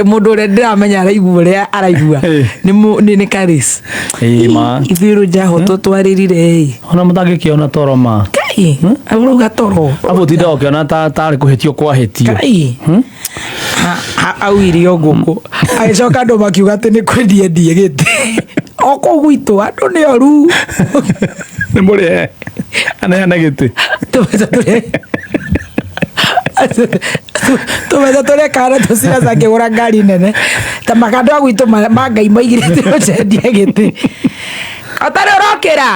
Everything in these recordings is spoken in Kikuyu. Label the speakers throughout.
Speaker 1: Mũndũ ũrĩa ndĩramenya araigua ũrĩa araigua nĩ Karis.
Speaker 2: Ĩĩ ma.
Speaker 1: Ithuĩ rũnjaho tũtwarĩrire ĩ.
Speaker 2: Ona mũtangĩkĩona toro ma.
Speaker 1: Kai, arauga toro.
Speaker 2: Abu tinda ũkĩona ta tarĩ kũhĩtio kwahĩtio.
Speaker 1: Kai. Auirio ngũkũ. Agĩcoka andũ makiuga atĩ nĩ kwendia endie gĩtĩ. O kũu gwitũ andũ nĩ oru.
Speaker 2: Nĩ mũrĩhe. Aneane gĩtĩ.
Speaker 1: Tũbeca tũrĩa tũbeca tũrĩa kana tũciraca ngĩgũra ngari nene ta makandũ a gwitũ ma Ngai maigire atĩ ũcenjie gĩtĩ. Ũtarĩ ũrokĩra?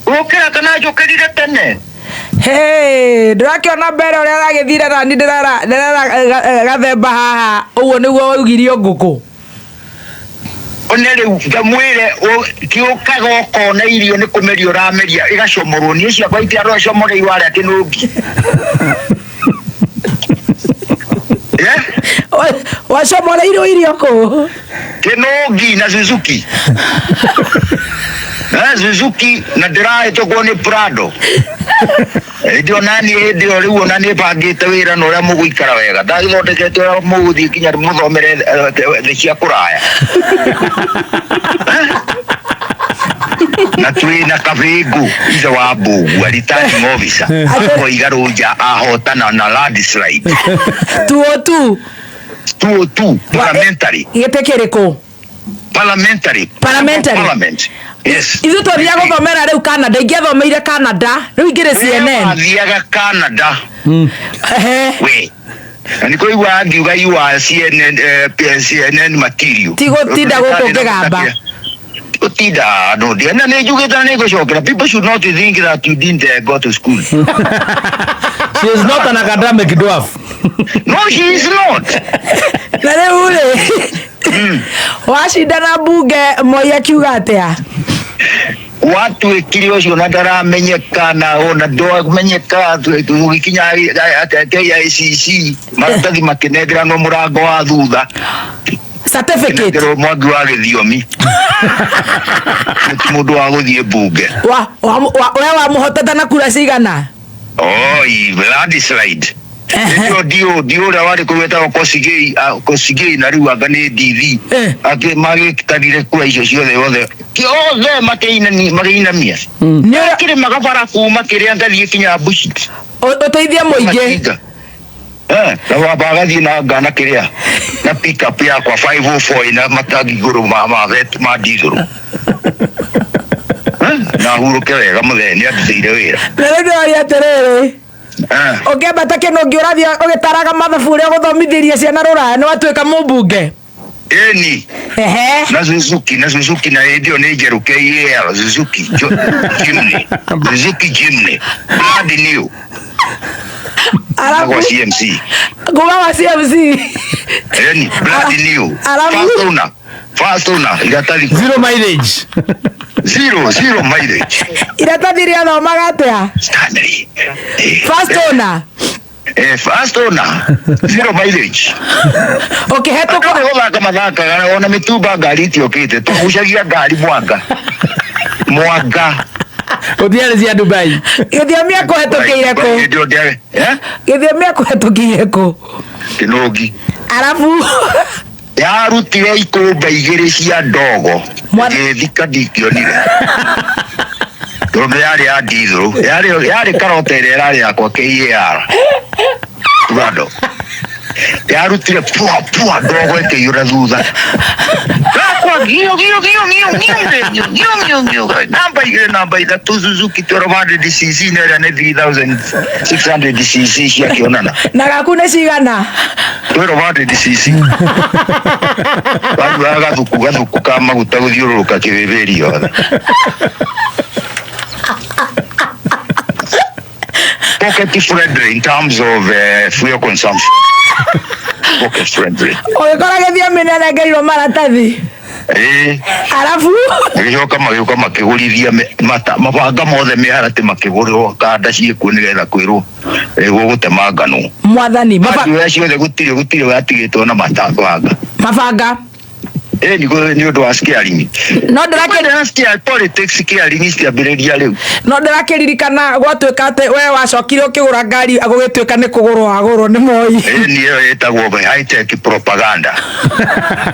Speaker 3: Gũkĩra kana njũkĩrire tene.
Speaker 1: Hey, ndĩrakĩona mbere ũrĩa aragĩthire nani ndĩrera ndĩrera gathemba haha ũguo nĩguo waugirio ngũkũ.
Speaker 3: One rĩu ndamwĩre kĩũkaga ũkona irio nĩ kũmeria ũrameria ĩgacomorwo niĩ ciakwa itiarocomoreirwo harĩa kĩnũngi. Eh?
Speaker 1: Wacomoreirwo irio kũ?
Speaker 3: Kĩnũngi na Suzuki. Eh, Suzuki na ndĩrahĩtũkwo nĩ Prado. Hĩndĩ ĩyo naniĩ hĩndĩ ĩyo rĩu ona nĩ bangĩte wĩra na ũrĩa mũgũikara wega ndagĩthondekete ũrĩa mũgũthiĩ nginya mũthomere thĩ cia kũraya. Na twĩ na kabĩngũ ithe wa mbũgua returning officer akoiga rũnja ahotana na landslide.
Speaker 1: Tuo tu.
Speaker 3: 202 parliamentary.
Speaker 1: Gĩtĩ kĩrĩkũ?
Speaker 3: Parliamentary.
Speaker 1: Parliamentary.
Speaker 3: Parliament. Yes.
Speaker 1: Ithuĩ twathiaga gũthomera rĩu Canada, ingĩathomeire Canada, rĩu ingĩrĩ CNN.
Speaker 3: Wathiaga Canada.
Speaker 1: Ehe.
Speaker 3: We. Na nĩ kũigua angiuga you are CNN, CNN material.
Speaker 1: Ti gũtinda gũkũ ngĩgamba.
Speaker 3: Gũtinda no ndi na nĩ njugĩte na nĩ ngũcokera. People should not think that you didn't go to school.
Speaker 2: She is not an academic dwarf.
Speaker 3: No, she is not.
Speaker 1: Na rĩu rĩ, wacindana mbunge Moi akiuga atĩa?
Speaker 3: Watuĩkire ũcio na ndaramenyeka na ona ndwamenyeka gũgĩkinya KICC maratathi makĩnengeranwo mũrango wa thutha.
Speaker 1: Certificate.
Speaker 3: Kĩnengerwo Mwangi wa gĩthiomi ti mũndũ wa gũthiĩ mbunge.
Speaker 1: We wamũhotete na kura cigana?
Speaker 3: Oi, landslide. Ndio ndio ndio ũrĩa warĩ kũu wetagwo Kosigei, Kosigei na rĩu anga nĩ DV. Magĩtarire kura icio ciothe othe othe makĩinamia.
Speaker 1: Nĩ ũrĩa
Speaker 3: Kĩrĩmaga bara kuma kĩrĩa ngathiĩ kinya Bushi.
Speaker 1: Ũteithie mũingĩ.
Speaker 3: Matinga. Na wamba agathiĩ na ngana kĩrĩa na pick up yakwa 504 ina matangi igũrũ ma vet ma diesel. Na hurũke wega mũthee nĩ andutĩire wĩra.
Speaker 1: Na rĩu ndĩroria atĩrĩrĩ, ũngĩambata kĩnũngi ũrathiĩ ũgĩtaraga mathabu ũrĩa ũgũthomithĩria ciana rũraya nĩ watuĩka mũmbunge?
Speaker 3: Ĩni.
Speaker 1: Ehe.
Speaker 3: Na Suzuki na Suzuki na hĩndĩ ĩyo nĩ njerũ KAL Suzuki Jimny, Suzuki Jimny brand new.
Speaker 1: Arabu
Speaker 3: Kwa CMC.
Speaker 1: Kuma wa CMC.
Speaker 3: Ĩni, brand new.
Speaker 1: Arabu
Speaker 3: First owner, first owner, iratathi.
Speaker 2: Zero mileage.
Speaker 3: Zero, zero mileage.
Speaker 1: Iratathi rĩathomaga atĩa?
Speaker 3: Stanley.
Speaker 1: First owner.
Speaker 3: First owner, zero mileage.
Speaker 1: Ũkĩhetũkwo.
Speaker 3: Andũ gũthaka mathakaga ona mĩtumba ngari itiokĩte tũgucagia ngari mwanga mwanga.
Speaker 2: Gũtiarĩ cia Dubai.
Speaker 1: Gĩthiomi akũhetũkĩire kũ?
Speaker 3: Hĩndĩ ĩyo eh?
Speaker 1: Gĩthiomi akũhetũkĩire kũ?
Speaker 3: Kĩnũngi.
Speaker 1: Arabu
Speaker 3: Yarutire ikũmba igĩrĩ cia ndogo ngĩthika ndingĩonire tondũ yarĩ ya diesel yarĩ karota ĩrĩa ĩrarĩ yakwa KAR Prado yarutire pua pua ndogo ĩkĩiyũra thutha yakwa gio gio gio gio gio gio gio gio gio namba igĩrĩ namba ithatũ Suzuki 1200 cc na ĩrĩa nĩ 3600 cc ciakĩonana.
Speaker 1: Na gaku nĩ cigana?
Speaker 3: 1200 cc waruaga gathuku gathuku ka maguta gũthiũrũrũka kĩbĩbĩri yothe. Pocket friendly in terms of fuel consumption. Pocket friendly.
Speaker 1: Ũgĩkora gĩthiomi nĩ anengerirwo maratathi.
Speaker 3: Ĩĩ.
Speaker 1: Arabu
Speaker 3: Magĩcoka magĩũka makĩgũrithia mabanga mothe mĩharatĩ makĩgũrĩrwo kanda ciĩkuo nĩgetha kwĩrwo gũgũtema ngano.
Speaker 1: Mwathani,
Speaker 3: Hardware ciothe gũtirĩ watigĩtwo na mabanga.
Speaker 1: Mabanga.
Speaker 3: Nĩ ũndũ wa scaring.
Speaker 1: No ndĩrakĩ
Speaker 3: Kwendera scare politics scaring citiambĩrĩria rĩu.
Speaker 1: No ndĩrakĩririkana gwatuĩka atĩ we wacokire ũkĩgũra ngari, gũgĩtuĩka nĩ kũgũrwo wagũrwo nĩ Moi.
Speaker 3: Ĩni ĩyo ĩtagwo high tech propaganda.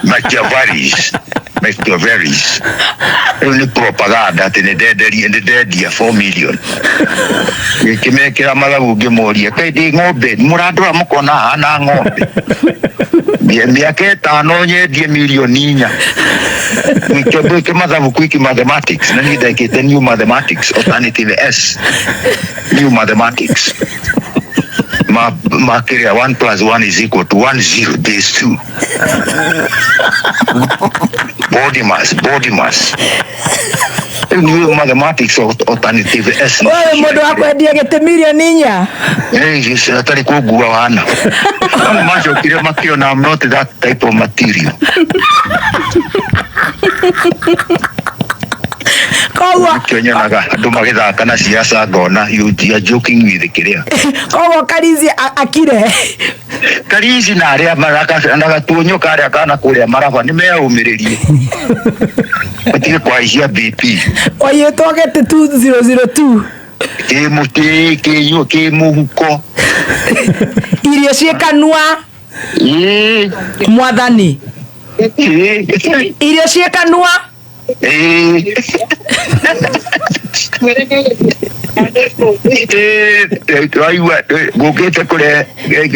Speaker 3: Machiavellis. Machiavellis. Rĩu nĩ propaganda atĩ nĩ ndenderie, nĩ ndendia 4 million. Gĩkĩmekĩra mathabu ngĩmoria, kaĩ ndĩ ng'ombe, mũrandora mũkona hana ng'ombe. Mĩaka 5 nyendie mirioni 4. Mwĩke mathabu quick mathematics, na niĩ ndekĩte new mathematics, alternative S. New mathematics. Ma ma kĩrĩa 1 plus 1 is equal to 1 0 base 2. Body mass, body mass. Rĩu new mathematics alternative S.
Speaker 1: Wewe mũndũ wa kwendia gĩtĩ mirioni 4.
Speaker 3: Atarĩ kũngua wana. No macokire makĩona I'm not that type of material.
Speaker 1: Koguo
Speaker 3: Kĩonyonaga andũ magĩthaka na siasa ngona you are joking with kĩrĩa.
Speaker 1: Koguo Karizi akire.
Speaker 3: Karizi na arĩa na gatuonyo karĩa kana kũrĩa maraba nĩ meyũmĩrĩrie. Matige kũhaicia BP.
Speaker 1: Waiyĩtwo gĩtĩ 2002.
Speaker 3: Kĩ kĩ kĩ mũhuko.
Speaker 1: Irio ciĩ kanua.
Speaker 3: Ĩĩ.
Speaker 1: Mwathani.
Speaker 3: Ĩĩ.
Speaker 1: Irio ciĩ kanua.
Speaker 3: Ĩĩ. Waigua ngũkĩte kũrĩa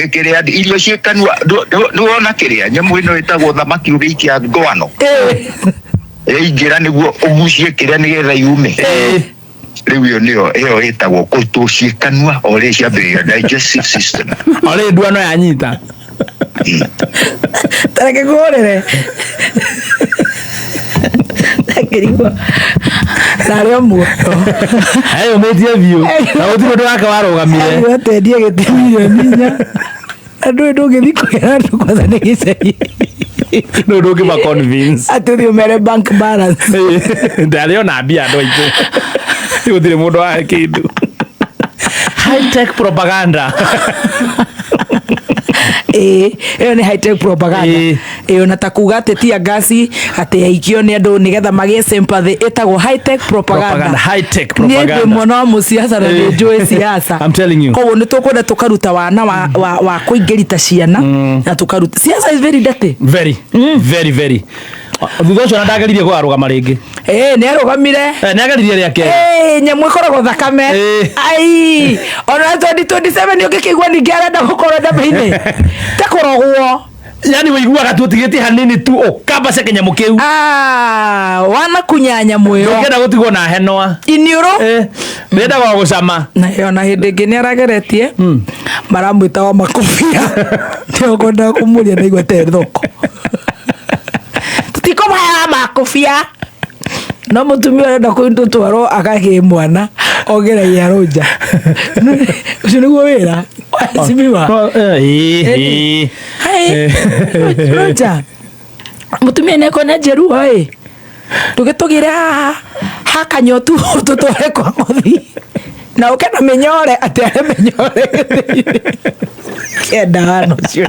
Speaker 3: kĩrĩa irio ciĩ kanua, nĩwona kĩrĩa nyamũ ĩno ĩtagwo thamaki ũgĩikia ngwano ĩingĩra nĩguo ũgucie kĩrĩa nĩgetha yume. Rĩu ĩyo nĩyo ĩyo ĩtagwo kũtũ ciĩ kanua o rĩ ciambĩrĩria digestive system.
Speaker 2: Orĩ nduano yanyita.
Speaker 1: Tareke ngũhũrĩre. Ndakĩrigwo narĩ o muoyo.
Speaker 2: Eyũmĩtie biũ na gũtirĩ ũndũ wake warũgamire.
Speaker 1: Atendie gĩtĩ mirioni 4 na ndũĩ ndũngĩthiĩ kwĩra andũ kwanza nĩ gĩcagi.
Speaker 2: Nĩ ũndũ ũngĩma convince.
Speaker 1: Atĩ ũthiĩ ũmere bank balance.
Speaker 2: Ndarĩ ona mbia andũ aitũ, gũtirĩ mũndũ wahe kĩndũ. High tech propaganda.
Speaker 1: Ĩĩ, ĩyo nĩ high tech propaganda. Ĩyo na ta kuga atĩ tear gas atĩ yaikio nĩ andũ nĩgetha magĩe sympathy ĩtagwo high tech propaganda.
Speaker 2: Propaganda, high tech
Speaker 1: Niĩ ndĩ
Speaker 2: propaganda.
Speaker 1: mwana wa mũciaca na nĩ njũĩ siasa.
Speaker 2: I'm telling you.
Speaker 1: Koguo nĩ tũkwenda tũkaruta wana wa kũingĩrita ciana na tũkaruta siasa is very dirty.
Speaker 2: Very very very. Thutha ũcio na ndageririe kũgarũgama rĩngĩ.
Speaker 1: Ĩĩ, nĩ arũgamire.
Speaker 2: Nĩ ageririe rĩa kerĩ.
Speaker 1: Ĩĩ, nyamũ ĩkoragwo thakame. Ai, ona 2027 ũngĩkĩigua ningĩ arenda gũkorwo ndebe-inĩ te kũrogwo.
Speaker 2: Yani wĩiguaga tu ũtigĩtie hanini tu ũkambacia kĩnyamũ kĩu.
Speaker 1: Ah, wanakunya nyamũ ĩyo.
Speaker 2: Ndũngĩenda gũtigwo na henoa.
Speaker 1: Iniũrũ.
Speaker 2: Ndĩendaga gũcama.
Speaker 1: Na ĩyo na hĩndĩ ĩngĩ nĩ arageretie maramwĩta wa makobia, ndĩokwenda kũmũria ndaigua te thoko tũtikũmũhe wa makobia, no mũtumia ũrenda kũtwarwo akagĩe mwana ongeragia rũnja, ũcio nĩguo wĩra waheshimiwa.
Speaker 2: No, ĩĩ.
Speaker 1: Hai, rũnja mũtumia nĩ akona njeruo ĩ ndũgĩtũgĩre haha hakanyotu tũtware kwa mũthi na ũke na mĩnyore atĩ are mĩnyore kenda hano ũcio.